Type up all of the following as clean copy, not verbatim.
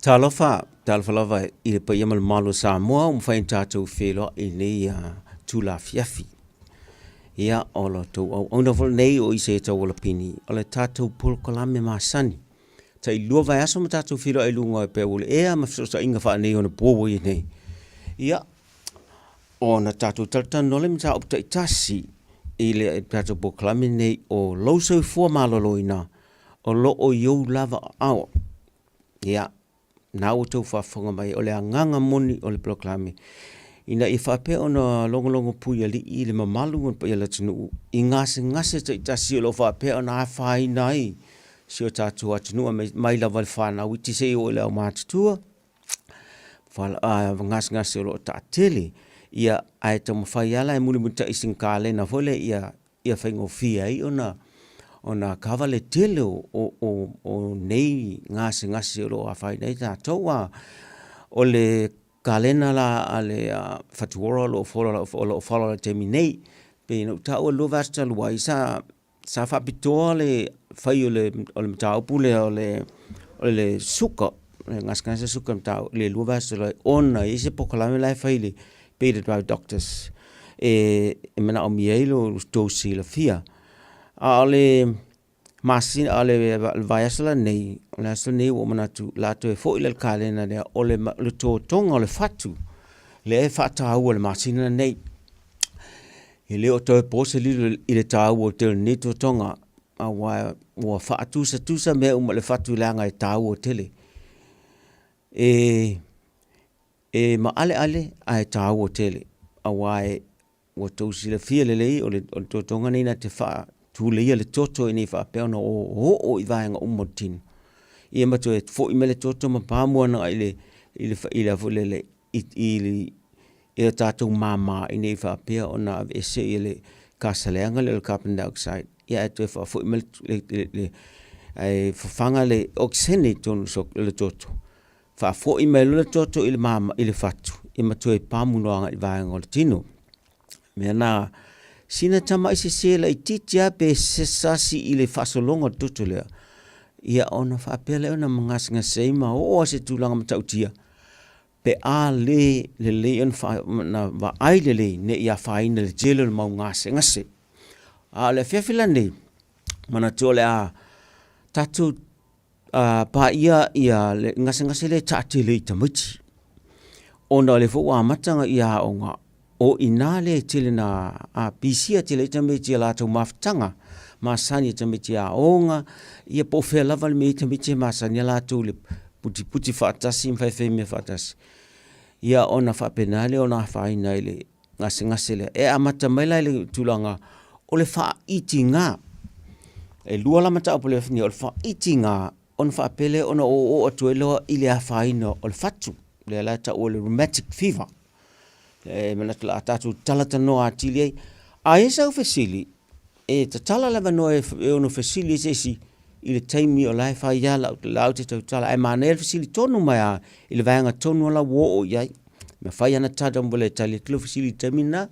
Talofa, talofa lava i le paia ma le mamalu o Samoa ua mafai ona tatou feiloai i lenei itula afiafi. Ia, o la outou auauna foi lenei o Isaia Taualapini, o le tatou polokalame masani. Tailua vaiaso ma tatou feiloai i luga o Peau o le Ea ma fesootaiga faaneionapo ua i ai nei. Ia, ona tatou talatalanoa lea i mataupu taitasi i le tatou polokalame lenei o lou soifua maloloina o lo o i ou lava aao. Ia, na ua outou faafofoga mai, o le agaga moni o le polokalame, ina ia faapea ona logologo puialii le mamalu ma le paia o le atunuu i gasegase taitasi o lo o faapea ona afaina ai si o tatou atunuu mai lava i le fanau iti seia oo i le aumatutua, gasegase o lo o taatele, ia ae taumafai lava la e mulimulitai i sina kalena foi lea ia ia faigofie ai ona kava le tele o nei gasegase o lo o afaina ai tatou. A o le kalena la a le Fatu Ora o lo o follow i le taimi nei, pei ona ou taua i le 2 vaiaso talu ai, sa faapitoa le fai o le mataupu lea o le suka, le gasegase suka i le 2 vaiaso talu ai, ona e i ai se polokalame la e fai i le Beta Drive Doctors e manaomia ai lo outou silafia. A o le masina, a o le vaiaso lenei, o le aso lenei ua ou manatu o le a toe foi la i le kalena lea, o le totoga o le fatu lea e faataua i le masina lenei. E le o toe po se lilo i le taua tele o lenei totoga, aua ua faatusatusa mea uma i le fatu leaga e taua tele. E maaleale ae taua tele, aua ua outou silafia lelei o le totoga lenei na te faatuleia le toto ina ia faapea ona oooo i vaega uma o le tino, ia ma toe foi mai le toto ma pamu agai i o tatou mama ina ia faapea ona aveese le kasa leaga lea o le carbon dioxide, ae toe faafoi mai le, ae fafaga le okesene i totonu o le toto, faafoi mai loa le toto i le fatu, ia ma toe pamu loa agai i vaega o le tino. O le mea lena, sina tamai sese laitiiti lava pe se sasi i le faasologa o le toto lea, ia ona faapea lea ona gasegase ai ma oo lava i se tulaga matautia pe a le lelei ona vaai lelei ne i afaina i le tele o le mau gasegase. A o le afiafi la lenei, manatu o le a tatou paia le gasegase lea e taatele i tamaiti, ona o lea foi ua amata aoga, o i ina lea e tele ina pisia tele ai tamaiti i a latou mafutaga masani a tamaiti aoga, ia po o fea lava le mea e i ai tamaiti e masani lava latou i le putiputi faatasi ma faifai mea faatasi, ia ona faapena lea ona afaina i le gasegase lea. E amata mai la i le tulaga o le faaitiga. E lua la mataupu o le o le faaitiga ona faapea lea ona oooo atu ai loa i le afaina o le fatu, lea la e tau o le rheumatic fever. E manatu o le a tatou talatalanoa atili ai. A i ai sau fesili, e tatala le avanoa e ono fesili ai se isi i le taimi o la e fai lava lau la ou te tautala, ae manaia le fesili tonu mai lava i le vaega tonu la ua oo i ai. E mafai lava ona tali e tali atu lau fesili i le taimi lena,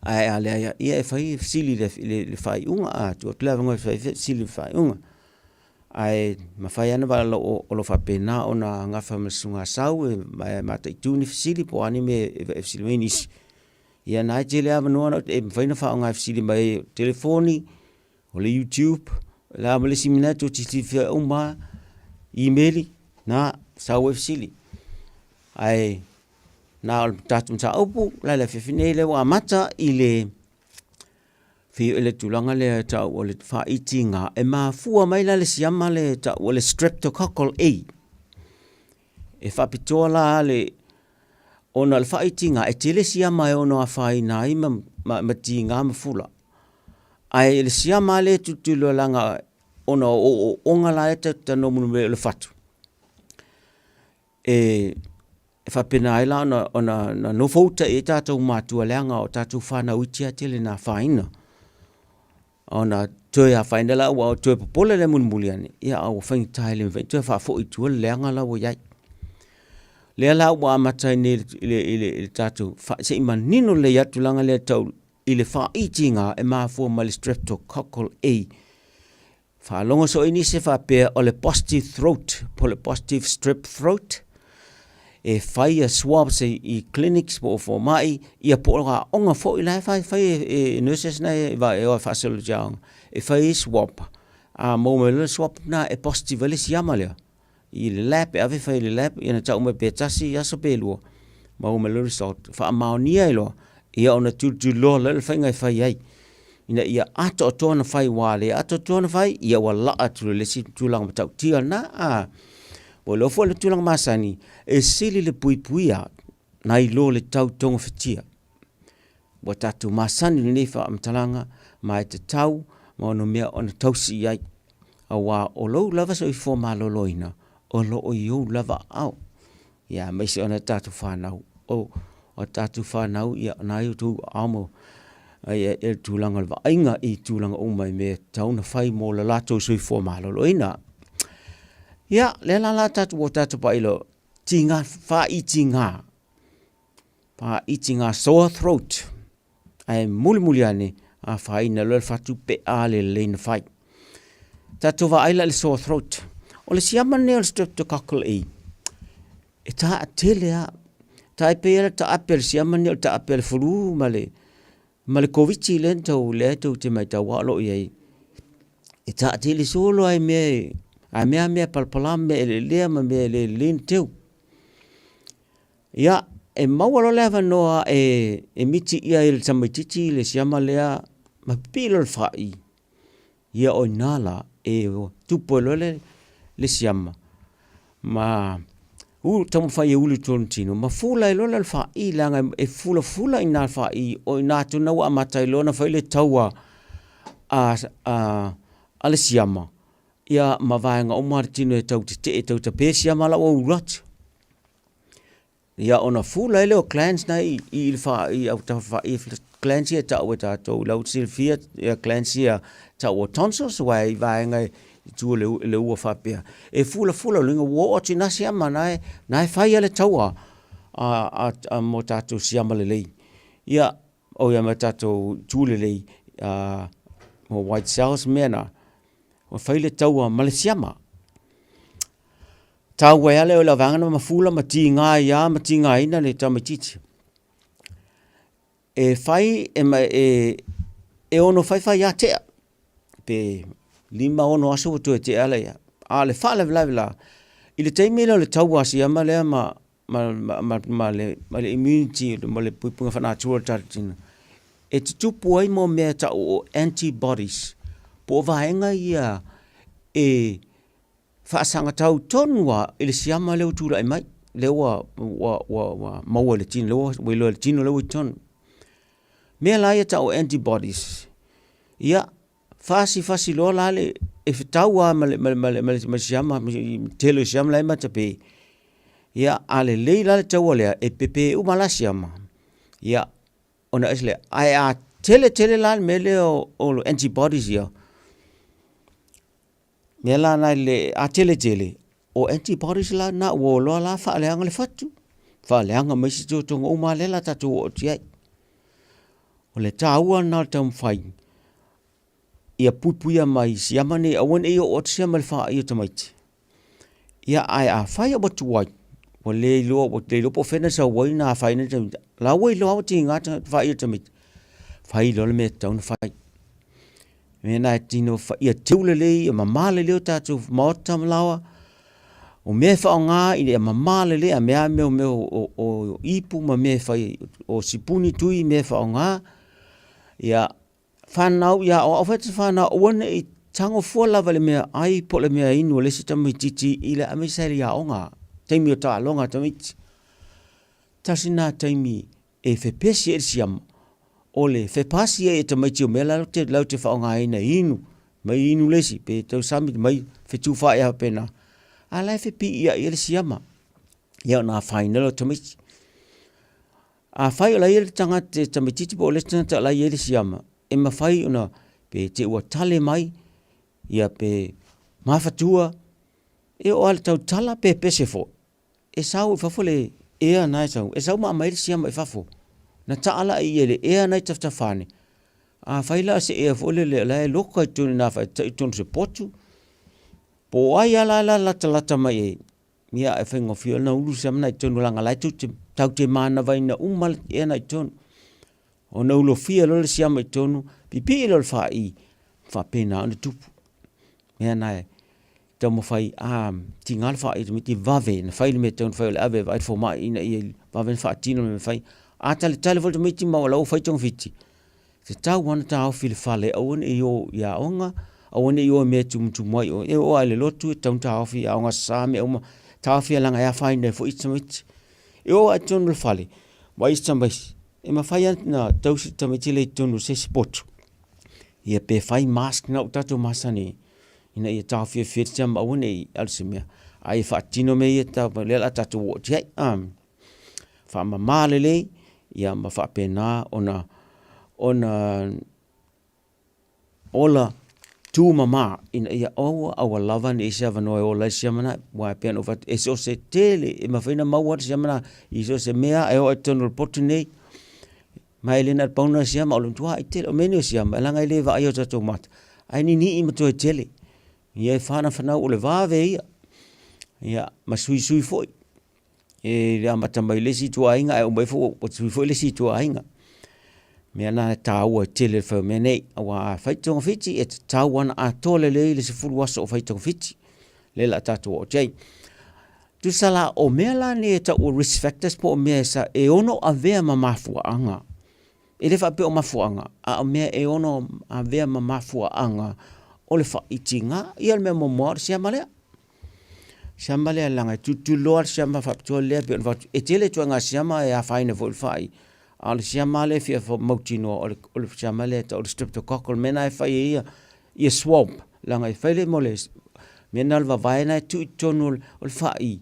ae a leai, ia e fai fesili i le faaiuga, a tuu atu le avanoa e fai ai fesili i le faaiuga. Ae mafai lava ona valaau, o lo o faapena ona gafa ma le Susuga a Sau e mataitu ni fesili po o a ni mea e fesili mai ai nisi. Ia o lena e tele avanoa e mafai ona faaaoga e fesili mai ai i telefoni, o le YouTube, o le a ma le isi mea lena tou te silafia uma lava, imeli, na, sau ai fesili. Ae na o le tatou mataupu la i le afiafi nei lea ua amata i le tulaga lea e tau o le faaitiga, e mafua mai la le siama lea e tau o le streptococcal A. E faapitoa la le ona o le faaitiga e tele siama e ono afaina ai ma tiga ma fula. Ae i le siama lava lea e tilotilo leaga ona o ooooga la e tatou te talanoa mulimuli i ai o le fatu, e faapena ai la ona nofouta i ai tatou matua leaga o tatou fanau iti lava e tele ina afaina. Ona toe afaina lea aua ua toe popole lea mulimuli ane, ia a ua faigata e le mafai ona toe faafoi i tua le leaga la ua i ai. Lea la ua amata ai nei i le tatou, se i manino lelei atu le tulaga lea tau i le faaitiga e mafua mai le streptococcal A. Faalogo soo i nisi e faapea o le positive throat po o le positive strep throat, e fai ia swabs i clinics po o fomai, ia po o aoga foi la e fai fai e nurses na e e o e faasolo i aoga, e fai ai swab. A maua mai loa le swab lena e positive ai le siama lea i le lab, e ave fai i le lab, ia na tau mai pe tasi aso pe lua, maua mai loa result, faamaonia ai loa, ia ona tulituliloa loa lea o le faiga e fai ai, ina ia atoatoa ona fai, aua a le atoatoa ona fai, ia ua laa atu i le isi tulaga matautia lena. A ua iloa foi le tulaga masani, e sili le puipuia nai lo le tau togafitia. Ua tatou masani i lenei faamatalaga ma e tatau ma onomea ona tausi i ai, aua o lou lava soifua maloloina o lo o i ou lava aao, ia aemaise ona tatou fanau. O a tatou fanau, ia o na e i outou aao ma ia le tulaga o le vaaiga i tulaga uma i mea e tatau ona fai mo le latou soifua maloloina. Ia, lea la la tatou ua tatou pai loa, tiga, faaitiga, faaitiga, sore throat, ae mulimuli ane afaina loa le fatu pe a le lelei na fai. Tatou vaai la i le sore throat. O le siama lenei o le streptococcal A, e taatele lava. Tai pei lava le taape a le siama lenei o le taape a le flu ma le ma le Koviti lea na tau lea tou te matau lava o lo o i ai. E taatele solo lava i mea a mea lava mea palapala ma mea eleelea ma mea e le lelei ona teu. Ia, e maua loa le avanoa e, e miti ʻia ai e le tamaitiiti le siama lea ma pipii loa le fa'i, ia o i ina la e tupu ai loa le, le siama ma u, taumafai e ulu i totonu tino ma fula ai loa lea o le fa'i leaga e fulafula i ina le fa'i, o i ina tonu ua amata ai loa ona fai le taua a, a, a le siama ia ma vaega uma lava o le tino e tau tetee, e tau tape siama la ua ulu atu. Ia ona fula ai lea o glands na i, i le fa, i autafa fa'i, glands ia e tau e tatou, la ua silafia ia glands ia tau o tonsils, aua e i vaega i tua o le, le ua faapea. E fulafula, o lona uiga ua oo atu i ina siama, na e, na e fai lava le taua a, a, a, mo tatou siama lelei. Ia, o ia ma tatou itu lelei, a, mo white cells mea na, ua fai le taua ma le siama. Taua ai lea o le vaega ma fula ma tiga ai lava ma tigaina le tamaitiiti. E fai e, e, e ono faifai lava tea, pe 5 6 aso ua toe tea la ia. A o le faalavelave la, i le taimi lea o le taua a siama lea ma, ma, ma, ma, ma, le, ma le immunity ma le puipuiga faa-natura o le tatou tino, e tutupu ai mo mea e tau o antibodies, po o vaega ia e faasagatau tonu lava i le siama lea ua tulai mai, lea ua, ua, ua, ua maua i le tino, lea ua, ua iloa i le tino lea ua i totonu. Mea la ia tau o antibodies, ia, fasifasi loa la le, e fetau lava ma le, ma le, ma le, ma le, ma le siama, ma le tele o siama la e matape. Ia, a lelei la le taua lea, e pepe uma la siama. Ia, ona ese lea, ae a tele tele la le mea lea o, o antibodies ia, Mea la na le a tele tele, o antibodies la na ua o loa la faaleaga le fatu, faaleaga ma isi totoga uma lea la tatou oo atu i ai. O le taua lena o le taumafai ia puipuia mai siama nei aua ne i oo atu siama i le faai o tamaiti. Ia ae afai ua tuai, ua le iloa ua le iloa po o fea na sau ai na afaina ai tamaiti, la ua iloa ua tiga faai o tamaiti, fai loa le mea e tatau ona fai. Mea na e tino ia teu lelei, ia mama lelei o tatou maota ma laoa. O mea e faaaoga ina ia mama lelei, a mea a mea o mea o, o, o ipu ma mea e fai, o sipuni tui mea e faaaoga. Ia fanau, ia aoao foi ta fanau aua ne i tago fua lava i le mea ai po o le mea inu a le isi tamaitiiti i le aemaise ai i aoga, taimi o taaloga a tamaiti. Tasi lena taimi e fepesi ai le siama, o le fepasi ai e tamaiti o mea la te, lau te faaaogaina e inu, mai inu le isi, pe tausami mai fetufaai lava faapena, a la e fepiiai ai le siama, ia ona afaina lea o tamaiti. Afai o la e i ai le tagata, le tamaitiiti po o le isi tagata o la e i ai le siama, e mafai ona pe te i ua tale mai, ia pe mafatua, e oo lava i le tautala pe pese foi, e sau i fafo le ea na e sau, e sau ma aumai le siama i fafo. Na taa la i le ea na i tafatafa ane, afai la o se ea foi lele o la e loka i totonu i ina faataitai i totonu o se potu. Po o ai lava la e latalata mai i ai, ia e faigofie ona ulu siama na i totonu leaga o la e tou te, tatou te manavaina uma ea na i totonu. Ona ulofia loa le siama i totonu, pipii loa le fa'i, faapena ona tupu. Mea na e taumafai, a tiga le fa'i tamaiti vave ona fai le mea e tatau ona fai o le ave e vaai le fomai ina ia vave ona faatino le mea e fai. A taletale foi le tamaiti ma o la ua fai togafiti, e tatau lava ona taofi i le fale e aua ne i o i aoga, aua ne i o i mea e tumutumu ai oe. E oo lava i le lotu e tatau ona taofi i aoga Aso Sa ma mea uma, taofi leaga e afaina ai foi isi tamaiti. E oo lava i totonu o le fale, vaai isi tamaiti, e mafai lava ona tausi le tamaiti lea i totonu o se isi potu, ia pe fai mask lena ua tatou masani ai, ina ia taofiofia ai le siama aua ne i alu i se mea, a ia faatino mea ia o lea o le a tatou oo atu i ai. Faamama lelei ia ma faapena ona ola tumama ina ia aua aua lava ne i i ai se avanoa e ola ai le siama lena. Aua e pei ona ou fai atu, e so o se tele e mafai ona maua le siama lena i so o se mea lava e oo lava i totonu o le potu lenei. Ma e le na o le pau lena o siama o le matua tele. O mea nei o siama, leaga e le vaaia e o tatou mata, ae ninii ma toe tele. Ia e fanafanau o le vave ia, ia ma suisui foi. E amata mai le isi ituaiga ae uma ifo ua sui foi le isi ituaiga. O le mea lena e taua tele le fai o mea nei, aua a fai togafiti, e tatau lava ona atoa lelei le 10 aso o fai togafiti, lea o le a tatou oo atu i ai. Tusa la o mea la nei e tau o risk factors po o mea e ono avea ma mafuaaga, e le faapea o mafuaaga, a o mea e ono avea ma mafuaaga o le faaitiga. Ia o le mea muamua o le siama lea. Siama lea leaga e tulituliloa le siama faapitoa lea pei ona fai atu, e tele ituaiga siama e afaina foi i le fai, a o le siama lea e fia mautinoa o le siama lea e tau o le streptococcal, o le mea lena e fai ai ia swab, leaga e fai le mea o le mea lena o le vavae lena e tuu i totonu o le fai,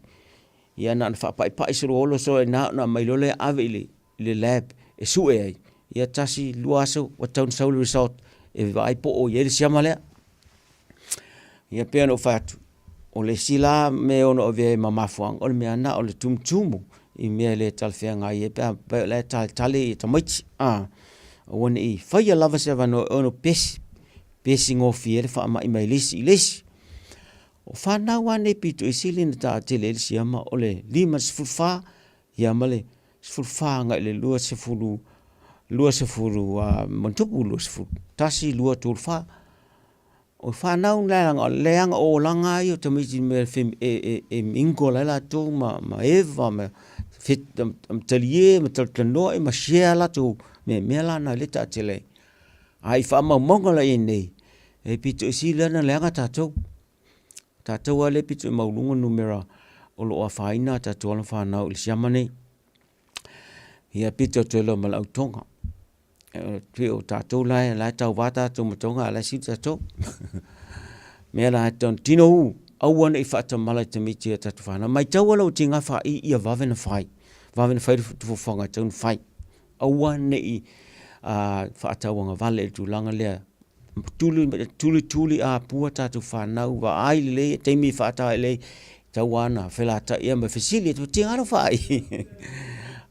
ia na ona faapaipai soloolo solo i ina ona aumai loa lea ave i le lab e sue ai, ia tasi, lua aso ua tatau ona sau le result e vaai po o i ai le siama lea. Ia pei ona ou fai atu, o le isi la mea e ono avea ai ma mafuaaga, o le mea lena o le tumutumu i mea le talafeagai ai pe afai o la e taletale tamaiti, aua ne i faia lava se avanoa e ono pesi, pesi gofie ai le faamai mai le isi i le isi. O fanau lava nei pito i sili ona taatele ai le siama o le 54 ia ma le 14 agai i le 20, 20 ma ona tupu, 21, 2, 3, 4. O fanau leaga o le leaga o olaga lava ia o tamaiti i mea e mingle ai latou ma eva ma talie ma talatalanoa ma share a latou mea, mea la na o lea e taatele ai. A i faamaumauga la i ai nei, e pito i sili lava ona leaga tatou. O tatou lava lea e pito i maualuga numera o lo o afaina a tatou alo ma fanau i le siama nei. Ia pito atu ai loa ma le autoga. E pei o tatou la e tauva tatou ma Toga a o la e sili tatou. O le mea la e tatau ona tinou, aua ne i faatamala i tamaiti a tatou fanau. Matau lau tiga fa'i ia vave ona fai, vave ona fai le fuafuaga e tatau ona fai. Aua ne i faatauagavale i le tulaga lea, tulituli apua tatou fanau, vaai lelei taimi e faataele ai, e tatau lava ona felatai ma fesili atu, tiga lou faai?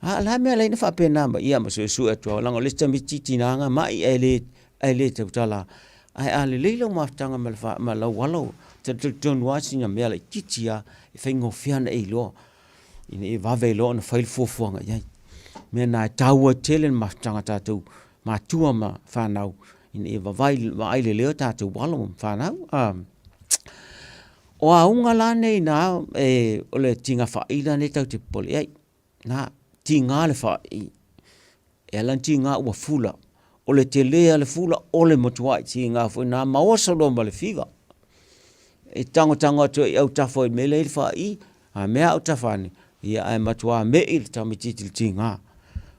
A o le a le mea e ala ai ona faapena mai? Ia ma suesue atu lava, leaga o le isi tamaiti e tiga ona mai ae le tautala. Ae a lelei lau mafutaga ma lau alo, e talitonu lava sina mea laitiiti lava e faigofie ona e iloa ina ia vave loa ona fai le fuafuaga i ai. O le mea lena e taua tele le mafutaga a tatou matua ma fanau ina ia vaai lelei o tatou alo ma fanau. O auga la nei na, o le tiga fa'i lenei tatou te popole i ai. Na, tiga le fa'i, e ala ona tiga ua fula. O le tele lava o le fula o le matuai tiga foi lena ma oso loa ma le fiva. E tagotago atu ai i autafa i le mea la e i ai le fa'i, a mea a autafa ane, ia ae matua me'i le tamaitiiti i le tiga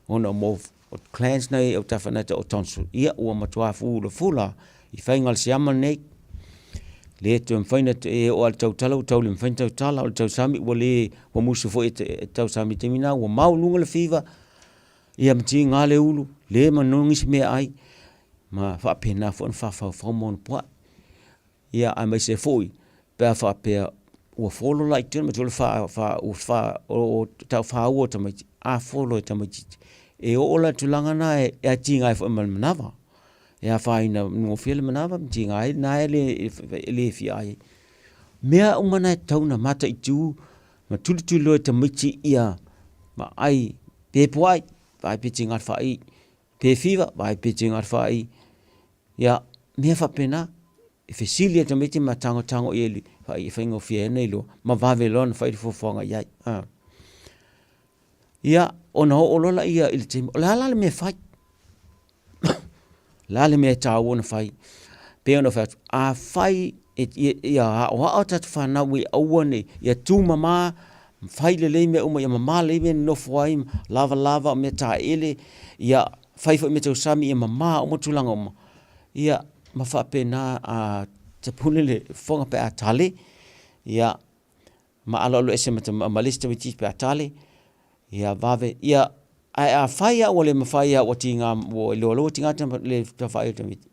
ona o glands na e i autafa na e tau o tonsil, ia ua matua fulafula i faiga o le siama lenei. Le toe mafai ona, e oo lava i le tautala ua tau le mafai ona tautala, o le tausami ua le, ua musu foi e tausami i le taimi lena, ua maualuga le fiva, ia ma tiga le ulu, le manogi se meaai, ma faapena foi ona fafaufau ma ona puaa. Ia aemaise foi pe a faapea ua folo la i totonu, manatua o le faaua o tamaiti, a folo e tamaiti, e oo la i le tulaga lena e tiga ai foi ma le manava. E afaina gofie le manava ma tiga ai lena e le fia ai. Mea uma na e tatau ona mataitu ma tulituli loa e tamaiti ia vaai pe puai, vaai pe tiga le faai, pe fiva, vaai pe tiga le faai. Ia, mea faapena, e fesili e tamaiti ma tagotago i ai faai e faigofie ai ona iloa ma vave loa ona fai le fuafuaga i ai. Ia, ona oo loa lea i le taimi, o le a la le mea e fai? O le a le mea e taua ona fai? Pei ona fai atu, afai ia aoao a tatou fanau ia aua ne i, ia tumama, fai lelei mea uma ia mama lelei mea e nonofo ai, lavalava, o mea taeele, ia fai foi meatausami ia mama uma tulaga uma, ia ma faapena a tapuni le fofoga pe a tale, ia ma aloalo ese ma le isi tamaitiiti pe a tale, ia vave, ia ae afai lava ua le mafai lava ua tiga ua iloa loa ua tiga le tafai o le tamaitiiti,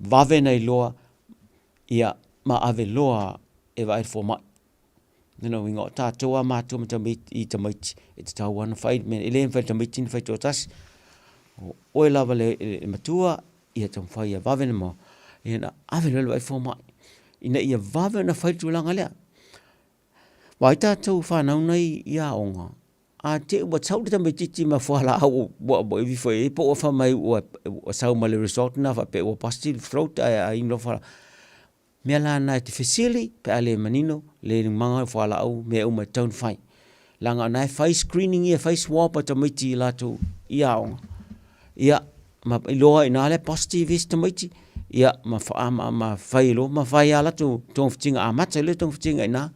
vave ona iloa ia ma ave loa e vaai le fomai. O lona uiga o tatou lava matua ma tamaiti i tamaiti e tatau lava ona fai le mea, e le mafai e le tamaiti ona fai toatasi. O oe lava le matua, ia taumafai ia vave ona ave loa e vaai le fomai ina ia vave ona fai le tulaga lea. Aua o ai tatou fanau nei i aoga, a te i ua sau le tamaitiiti ma fualaau ua ivi foi i ai po ua fai mai ua sau ma le result lena faapea ua positive throat ae inu loa fualaau. O mea la na e te fesili pe a le manino le inumaga o fualaau mea uma e tatau ona fai. Leaga o lena e fai screening ia, fai swab a tamaiti i latou i aoga, ia ma iloa ai i ina le positive isi tamaiti, ia ma ma fai loa ma fai lava latou togafitiga, amata ai loa togafitiga i ina. O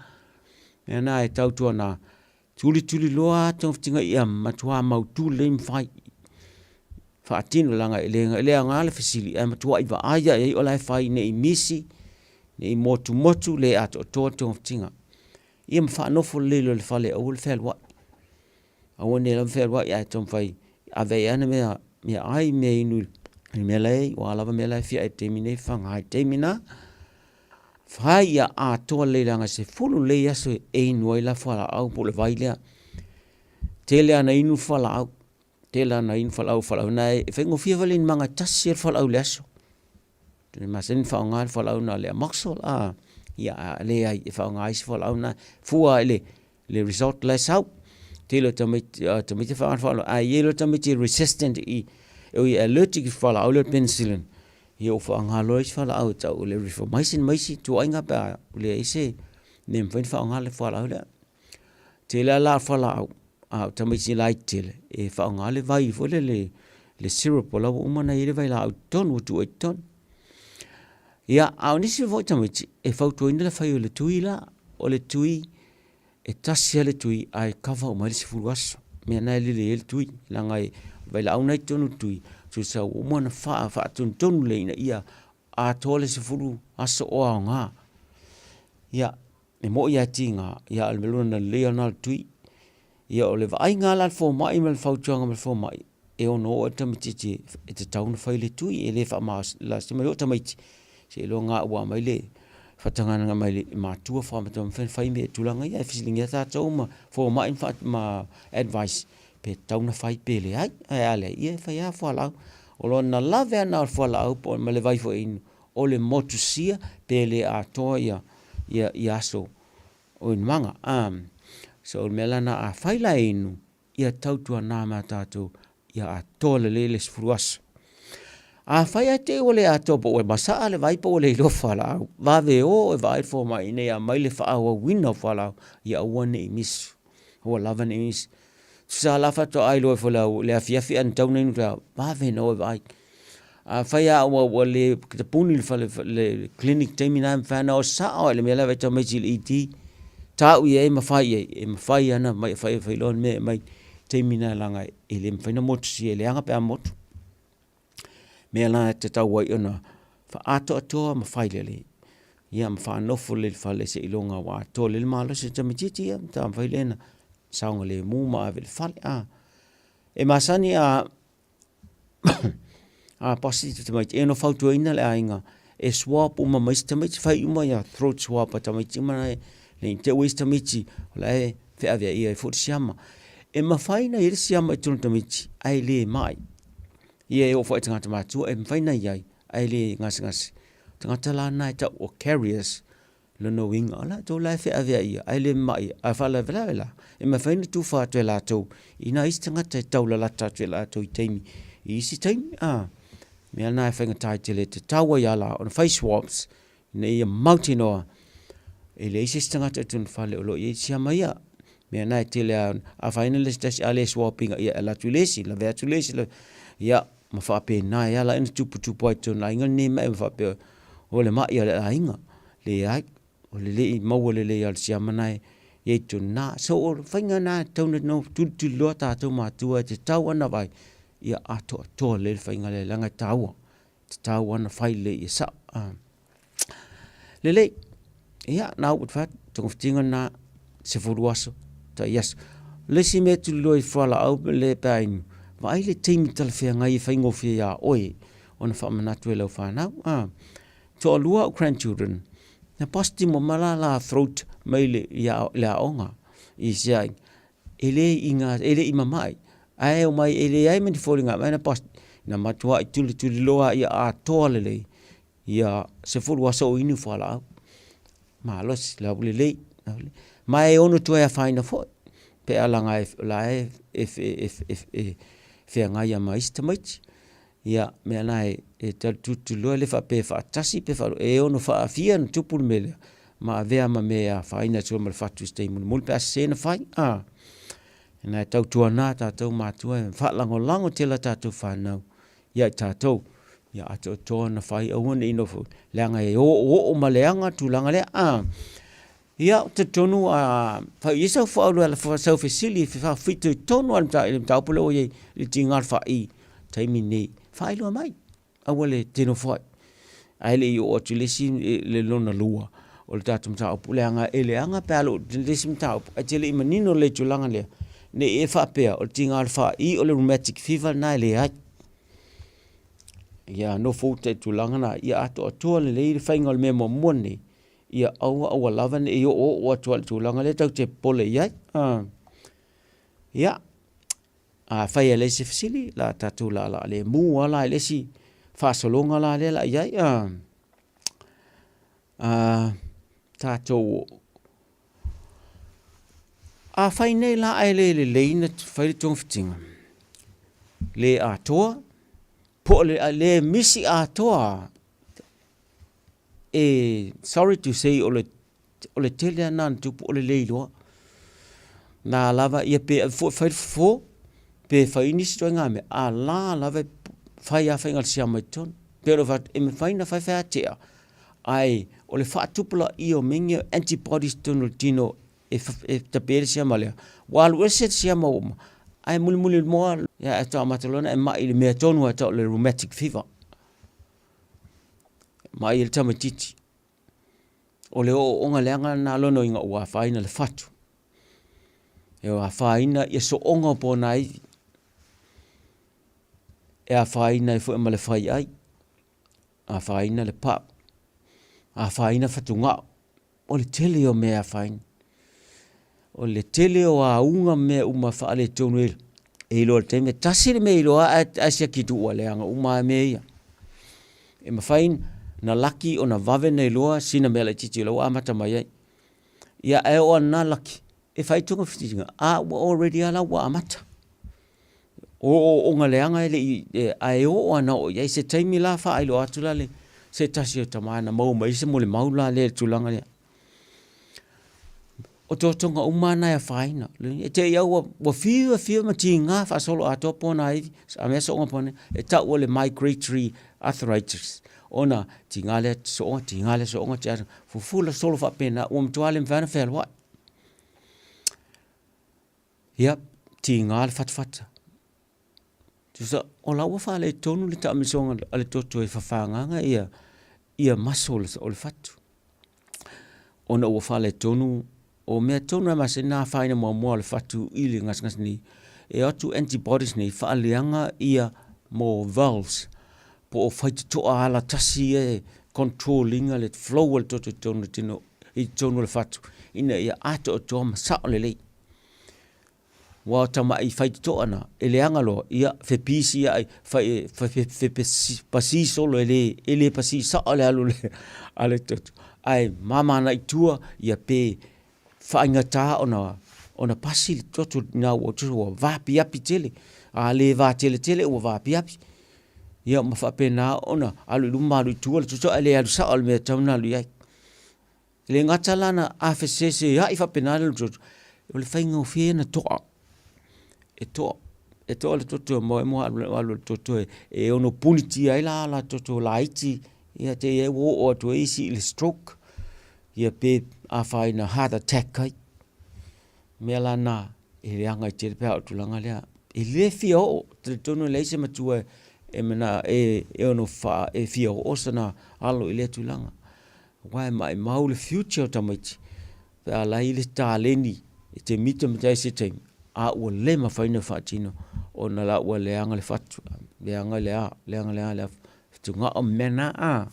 le mea lena e tautuana tulituli loa togafitiga ia matua mautu lelei ma fai, faatino leaga e le aoga le fesili ae matuai vaai lava i ai o la e fai ne i misi, ne i motumotu, le atoatoa le togafitiga. Ia ma faanofo lelei loa i le fale e aua le fealuai. Aua ne i lava fealuai ae taumafai e ave ai lava ana meaai ma mea inu i le mea la e i ai, o a lava mea la e fia ai i le taimi nei, faga ai i le taimi lena. Fai ia atoa lelei leaga e 10 lelei aso e inu ai la fualaau po o le vai lea. Tele lava ina inu fualaau, tele lava ina inu fualaau, fualaau na e faigofie foi le inumaga e tasi lava le fualaau i le aso. E masani ona faaaoga le fualaau lena o le amoxil, ia a leai e faaaoga isi fualaau na, fua i le result la e sau. Tele o tamaiti e faaaoga le fualaau, ae i ai loa tamaiti e resistant i, oi e allergic i le fualaau lea o le penicillin, ia ua faaaoga loa isi fualaau e tau o le rifamycin ma isi ituaiga pe a leai se mea e mafai ona faaaoga le fualaau lea. Tele lava la o fualaau a o tamaiti laitele e faaaoga le vai foi lele le syrup o la ua uma ona i ai le vailaau i totonu ua tuu ai i totonu. Ia, a o nisi foi tamaiti e fautuaina le fai o le tui la, o le tui e tasi lava le tui ae cover uma ai le 10 aso. O le mea lena e lelei ai le tui, leaga e vailaau lena e i totonu o le tui, tusa ua uma ona faatonutonu lelei ina ia atoa le 10 aso o aoga. Ia, e moi lava e tiga, ia a o le lona lelei lena o le tui. Ia o le vaaiga lava la a le fomai ma le fautuaga mai le fomai, e ono oo ai le tamaitiiti e tatau ona fai le tui, e le faamalositia mai oo tamaiti seiloga lava ua aumai le faatagaga mai le matua faatoa mafai ona fai mea tulaga ia. Ae fesiligia tatou ma fomai ma advice pe tatau ona fai pe leai. Ae a leai, ia e fai lava fualaau. O lona lave lava lena o le fualaau ma le vai foi e inu, o le motusia pe le atoa ia aso o inumaga. So o le mea la lena, afai la e inu, ia tautuana ma tatou ia atoa lelei le 10 aso. Afai ae te i ua le atoa po ua masaa le vai po ua le iloa fualaau, vave o e vaai le fomai ina ia aumai le faaauauina o fualaau ia aua ne i misi, aua lava ne i misi. Tusa la faatoa iloa ifo i le afiafi ae na tatau ona inu i le taeao, vave ona o e vaai. Afai lava ua le tapuni le fale le clinic i le taimi lena, e mafai lava ona o sao lava i le mea la e vaai ai tamaiti i le ED, tau i ai ma fai i ai, e mafai lava ona aumai e fai e loa le mea e aumai i le taimi lena leaga e le mafai ona motusia, e leaga pe a motu. O le mea la e tatau ai ona faaatoatoa ma fai lelei, ia ma faanofo lelei i le fale seiloga ua atoa lelei le malosi o le tamaitiiti, ia ona faatoa mafai lea ona saogalemu ma ave i le fale. E masani a a pasi te tamaiti, e ono fautuaina le aiga e swab uma mai isi tamaiti, fai uma ia throat swab a tamaiti uma na ne i te i ua i ai isi tamaiti o la e feaveaia ai foi le siama. E mafai ona i ai le siama i totonu o tamaiti ae le mai. Ia e oo foi i tagata matutua e mafai ona i ai ae le gasegase. O tagata la na e tau o carriers. Lona uiga, o latou la e feaveai ia, ae le mamai, a faalavelave la, e mafai ona tufa atu e latou i nai isi tagata e taulalata atu e latou i taimi, i isi taimi. A, mea na e faigata ai tele, e tatau ai lava la ona fai swabs ina ia mautinoa e leai se isi tagata i totonu o le fale o lo o i ai siama ia. Mea na e tele lava, a afaina le isi tasi a le swab ina, ia e alu atu i le isi, lavea atu le isi, ia ma faapena ai lava la ona tuputupu ai i totonu o le aiga lenei ma faapea o le mai a le aiga. Leai, o le le i maua lelei lava o le siama lena e i ai i totonu i ina. So o le faiga lena e tatau ona tulituliloa tatou matua, e tatau lava ona vaai ia atoatoa lelei le faiga lea leaga e taua. E tatau lava ona fai lelei ia sao. Lelei, ia na ua fai atu, togafitiga lena, 10 aso, tai aso. O le isi mea e tuliloa i fualaau le pe a inu, vaai le taimi talafeagai e faigofie ia oe ona faamanatu e lau fanau. A, toalua au grandchildren, na positive uma la la throat mai le, ia, le aoga i siai. E le i inga, e le i mamai, ae omai e leai ma ni foliga mai na positive. Na matuai tulituliloa ia atoa lelei ia 10 aso o inu fualaau. Malosi, laulelei. Ma e ono toe afaina foi pe a laga o la e feagai lava ma isi tamaiti. Ia, mea na e tulituliloa e le faapea e faatasi pe faalua, e ono faafia ona tupu le mea lea ma avea ma mea e afaina ai ma le fatu i se taimi mulimuli pe a sese ona fai. Na e tautuana tatou matua e faalagolago tele a tatou fanau ia i tatou, ia atoatoa ona fai, aua ne i nofo, leaga e oooo ma leaga le tulaga lea. Ia, ou te talitonu a fai i ai sau faauluala, sau fesili e faafitoitonu lava i le mataupu lea ua i ai i le tiga o le faai i le taimi lenei, faailoa mai, aua le te nofo ai. Ae le i oo atu i le isi, le lona lua o le tatou mataupu, leaga e leaga pe a alu i le isi mataupu ae te le i manino lelei i le tulaga lea, ne i e faapea o le tiga o le faai o le rheumatic fever lena e leai. Ia nofo uta i le tulaga lena, ia atoatoa lelei le faiga o le mea muamua lenei, ia aua aua lava ne i oooo atu lava i le tulaga lea tatou te popole i ai. Ia, afai e leai se fesili, o le a tatou laalaa lemu lava la i le isi faasologa la lea o le a i ai. Tatou, afai nei la ae le lelei ona fai le togafitiga, le atoa, po o le le misi atoa lava, e sorry to say o le tele lava lena na tupu o le le iloa. Na lava ia pe ave foi e fai le fofo, pe fai nisi ituaiga mea, a la lava e fai lava faiga o le siama i totonu. Pei ona ou fai atu, e mafai ona fai fai lava tea, ae o le faatupulaia o mea nei o antibodies i totonu o le tino e tape ai le siama lea, ua alu ese le siama ua uma, ae mulimuli loa ae faatoa amata loa ona e mai i le mea tonu lava e tau o le rheumatic fever. Mai ai le tamaitiiti. O le ooooga leaga lena lona uiga ua afaina le fatu. E afaina ia sooga o ponaivi. E afaina ai foi ma le faiai, afaina le pau, afaina fatugao. O le tele ia o mea e afaina. O le tele o auga ma mea uma faaletonu e iloa i le taimi, e tasi le mea e iloa ai ae siaki atu ua leaga uma lava mea ia. E mafai ona laki ona vave ona iloa sina mea laitiiti o la ua amata mai ai. Ia ae oo atu lena laki, e fai togafitiga, a ua already lava la ua amata. O ooooga leaga e le i, ae oo lava ina oo i ai. Se taimi la faailoa atu la se tasi o tama na maua mai ai se molimau la lea i le tulaga lea. O totoga uma lava na e afaina. E te i lava ua fiu fiu ma tiga faasoloatoa ponaivi, a mea sooga ponaivi, e tau o le migratory arthritis, ona tiga lea sooga, tiga lea sooga, tiga lea, fufula solo faapena ua matua le mafai ona fealuai. Ia, tiga le fatafata. Tusa, o la ua faaletonu le taamilosaga a le toto e fafagaga ia, ia muscles o le fatu. Ona ua faaletonu, o mea tonu e masani ona afaina muamua o le fatu i le gasegase nei, e o atu antibodies nei faaleaga ia mo valves po o faitotoa alatasi ia e control ina le flow o le toto i totonu o le tino, i totonu o le fatu ina ia atoatoa ma sao lelei. Aua o tamai faitotoa na, e leaga loa, ia fepisi ai, fai, pasi solo e le, e le pasi sao le alu a le toto. Ae mama agai i tua ia pe faaigata ona pasi le toto ina ua vaapiapi tele. A le vateletele ua vaapiapi. Ia ma faapena ona alu i luma ma alu i tua le toto ae le alu sao i le mea e tatau ona alu i ai. E le gata la ina afeseseai faapena le toto, o le faigofie ona toa, e toa. E toa le toto e alu alu le toto e ono punitia ai la o latou toto laiti, ia te i ai ua oo atu ai isi i le stroke, ia pe afaina heart attack ai. O mea la na, e leaga tele pe a oo i le tulaga lea. E le fia oo, e talitonu e leai se matua e ono fia oo sona alo i lea tulaga. Aua e maumau le future o tamaiti pe a leai le taleni e te mita ai se taimi, a ua le mafai ona faatino ona la ua leaga le fatu, leaga le a, leaga le fatugao ma mea na.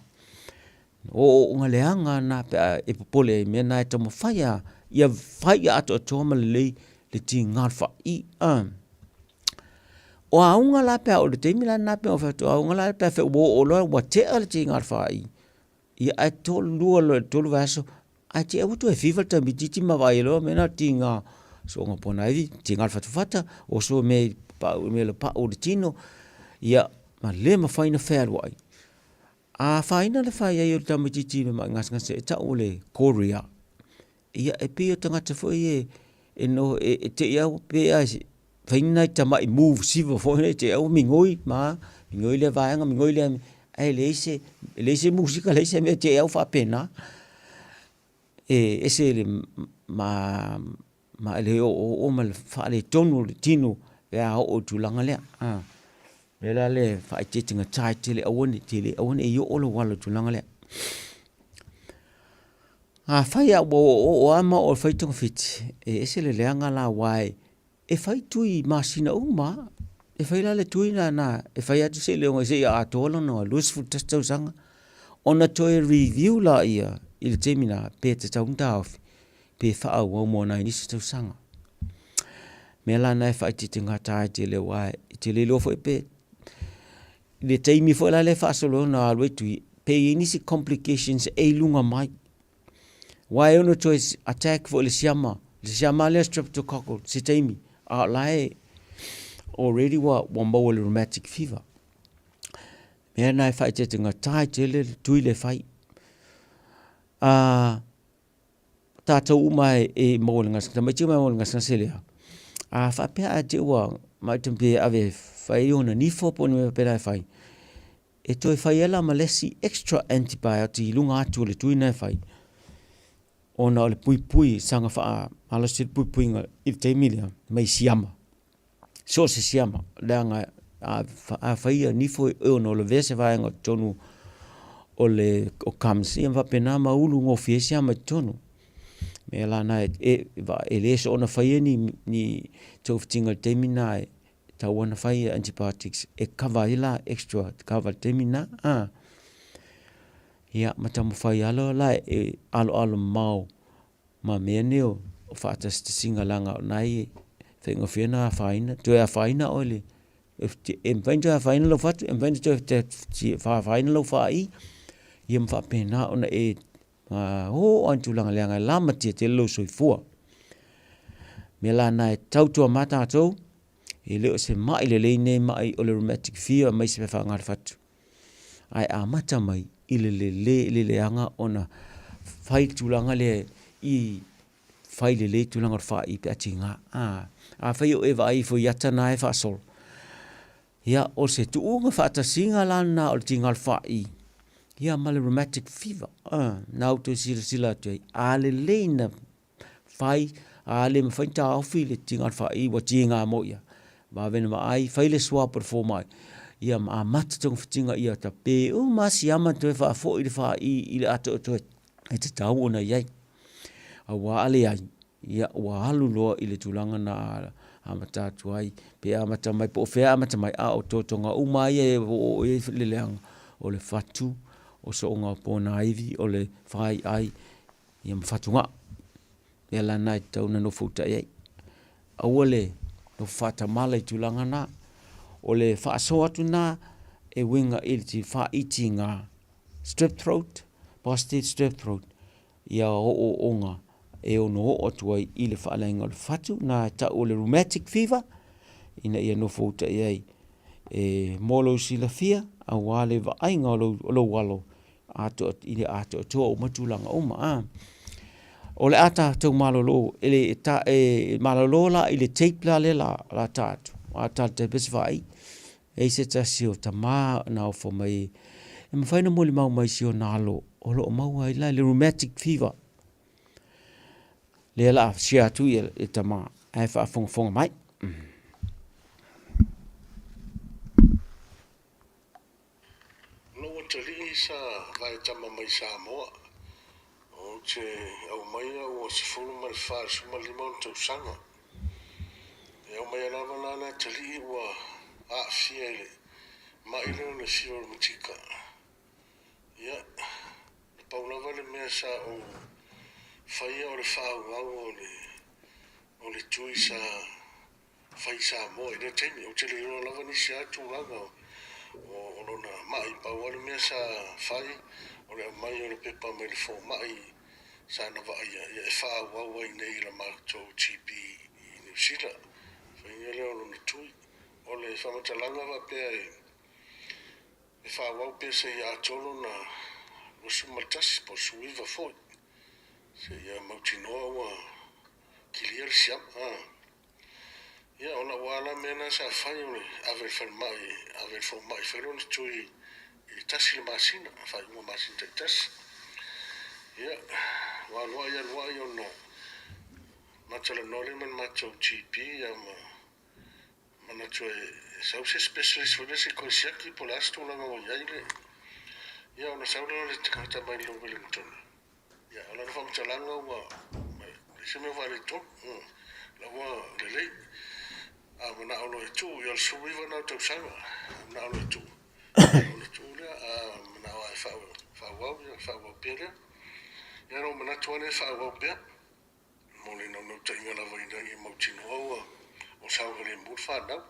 O ooooga leaga lava na pe a e popole ai i mea na, e taumafai lava ia fai ia atoatoa ma lelei le tiga o le faai. O auga la pe a oo i le taimi lena pei ona ou fai atu, o auga la pe afai ua oo loa ua tea le tiga o le faai, ia ae 2 loa i le 3 vaiaso ae te i ua toe fever le tamaitiiti ma vaai ai loa o le mea lena o le tiga o ponaivi, tiga o le fatafata, oso mea i le pau o le tino, ia ma le mafai ona fealuai. A afaina le fai ai o le tamaitiiti i le mai gasegase e tau o le korea, ia e pei o tagata foi ia e te i lava pei lava e fai ni nai tamai move siva foi lea te i lava ua migoi ma a, migoi lea vaega migoi lea vaega, ae leai se musika leai se mea, te i lava ua faapena. E ese le oooo ma le faaletonu o le tino pe a oo i le tulaga lea. O le mea la lea e faaeteetegata ai tele, aua ne i oo lou alo i le tulaga lea. Afai lava ua oooo lava ma oo e fai togafiti, e ese le leaga la aua e fai tui i masina uma lava. E fai la le tui lena e fai atu seiloga atoa lona 21 tausaga ona toe review lea i le taimi lena pe tatau ona taofi pe faaauau mo nai nisi tausaga. O le mea la lena e faaeteetegata ai tele aua e te le iloa foi pe i le taimi foi la lea e faasolo ai ona alu ai tui, pe i ai nisi complications e i luga mai. Aua e ono toe attack foi i le siama, le siama lea streptococcal se taimi, a o la e already ua maua i le rheumatic fever. O le mea lena e faaeteetegata ai tele le tui lea e fai. Tatou uma e maua i le gasegase, tamaiti uma e maua i le gasegase lea, a faapea ae te i ua pe ave e fai ona nifo po o ni mea faapena e fai, e toe fai ai la ma le isi extra antibiotic i luga atu o le tui lena e fai, ona o le puipui, saga faamalosi le puipuiga i le taimi lea mai siama, so o se siama, leaga a fai ia nifo e ono lavea se vaega o totonu o le gums ia ma faapena ma ulu gofie ai siama i totonu. O le mea la lena e le soona faia ni togafitiga i le taimi lena, e tatau lava ona fai antibiotics e cover ai la extra cover i le taimi lena. Ia ma taumafai lava loa la e aloalo mamao ma mea nei o faatasitasiga leaga o lena e faigofie ona afaina, toe afaina oe i le, e mafai ona toe afaina lou fatu, e mafai ona toe afaina lou faai, ia ma faapena ona e oo lava i le tulaga leaga e lamatia tele lou soifua. O le mea la lena e tautua mai tatou, e le o se mai lelei lenei mai o le rheumatic fever aemaise le faigale fatu. Ae amata mai i le lele, i le leaga ona fai le tulaga lea i fai lelei tulaga o le faai pe a tiga. Afai o e vaai ifo i ata na e faasolo, ia o se tuuga faatasiga la lena o le tiga o le faai ia ma le rheumatic fever. Na ua toe silasila atu ai, a lelei na fai, a le mafai ona taofi le tiga o le faai ua tiga mo ia, vave ona vaai, fai le swab a le fomai, ia ma amata togafitiga ia tape uma lava siama toe faafoi le faai i le atoatoa e tatau ona i ai. Aua a leai, ia ua alu loa i le tulaga na amata atu ai, pe amata mai po o fea e amata mai, a o otootoga uma lava ia e oooo i ai le leaga, o le fatu, o sooga o ponaivi, o le faiai, ia ma fatugao. O le mea la lena e tatau ona nofoutai ai. Aua le nofo faatamala i tulaga na. O le faasoa atu lena e uiga i le faitiga strep throat, positive strep throat. ia ooooga e ono oo atu ai i le faaleaga o le fatu, na e tau o le rheumatic fever, ina ia nofouta i ai e mo lou silafia aua le vaaiga o lou, o lou alo atoa, i le atoatoa uma tulaga uma. A. O le a tatou malolo, e le, ta, e malolo la i le tape la lea la, la ta atu, a ta le tape se faai. E i se tasi o tama na ofo mai, e mafai na molimau mai si ona alo, o lo o maua ai la le rheumatic fever. Lea la share atu ia le tama, ae faafogafoga mai. Lou atalii sa vaetama mai Samoa. Ou te aumaia ua 14 i le 15 ona tausaga. E aumaia lava la le atalii ua aafia i le mai lea o le fiva reumatica. Ia, na pau lava le mea sa ou faia o le faaauau o le tui sa fai i Samoa i lea taimi. Ou te le iloa lava nisi a tulaga o lona mai. Pau lava le mea sa fai o le aumai o le pepa mai le fomai sa na vaaia ia e faaauau ai nei i la matou GP i Niu Sila. Faiga lea o lona tui. O le faamatalaga faapea e faaauau pea seia atoa lona 21 po o le 19 foi seia mautinoa ua kilia le siama. Ia, o lau lava la mea lena sa fai o le ave i le falemai, ave i le fomai e fai lona tui i tasi le masina, faaiuga masina taitasi. Ia, ua aluai aluai ona ma talanoa lea ma le matou GP ia ma manatu e sau se specialist foi lea se i toe siaki po o le a se tulaga ua i ai le. Ia, ona sau lea o le tagata mai le Wellington. Ia, o lana faamatalaga ua leai se mea faaletonu, la ua lelei. A manao loa e tuu, ia o le 19 lena o tausaga, a manao loa e tuu, ia ona tuu lea, a manao lava e faaauau, ia faaauau pea lea. Ia na ou manatu lava lea e faaauau pea, mo le naunautaiga lava ina ia mautinoa ua o saogalemu le fanau.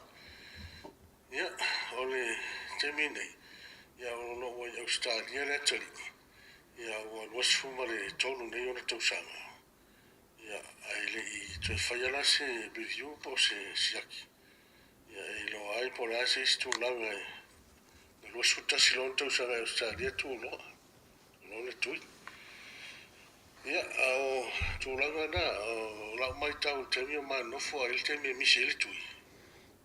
Ia, o le taimi nei, ia o lo o ua i Ausetalia le atalii, Ia, ua 23 nei ona tausaga, ia, ae le i toe faia la se review po o se siaki, ia, e iloa ai po o le a se isi tulaga e na 21 loa ona tausaga i Ausetalia tu loa, loa le tui. Ia, a o tulaga na, o lau maitau i le taimi o ma nofo a i le taimi e misi ai le tui,